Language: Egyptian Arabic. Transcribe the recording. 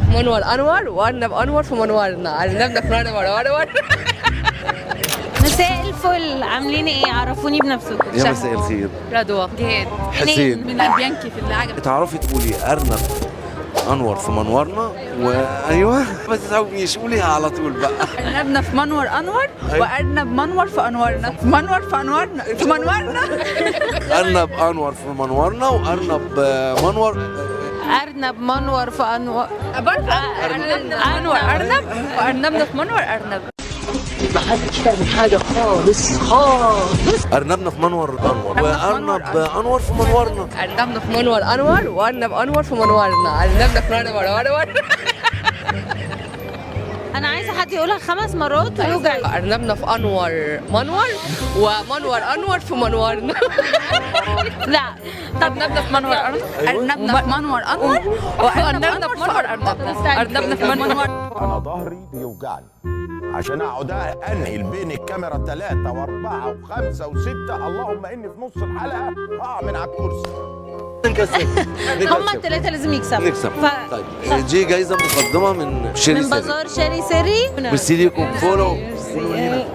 في منور انور وارنب انور في منورنا، ارنبنا في منور انور. مساء الفل، عاملين ايه؟ عرفوني بنفسكم. يا مساء الخير. رضوى، جهاد، حسين. من البيانكي في اللي تعرفي تقولي ارنب انور في منورنا؟ وايوة ما تتعبنيش، قوليها على طول بقى. ارنبنا في منور انور. أيوة. وارنب منور في انورنا، منور في انورنا، في منورنا. ارنب انور في منورنا وارنب منور. ارنب منور في انور. برضه ارنبنا في منور ارنب وارنبنا في منور ارنب. ارنبنا في منور انور وارنب انور في منورنا. ارنبنا في منور انور وارنب انور في منورنا، ارنبنا في منور انور. انا عايزه حد يقولها 5 مرات ويوجع. ارنبنا في انور منور ومنور انور في منورنا. لا. طب ارنبنا في منور ارنب، ارنبنا في منور انور، وارنبنا في منور ارنبنا، ارنبنا في منور. انا ظهري بيوجعني عشان اقعد انقل بين الكاميرا 3 و4 و5 و6، اللهم اني في نص الحلقة اقع من على الكرسي. نكسب. هما الثلاثة لازم يكسبوا. نكسب. طيب دي جايزة مقدمه من شيري من سيري. بازار شاري سيري. ميرسي ليكم، follow follow لينا.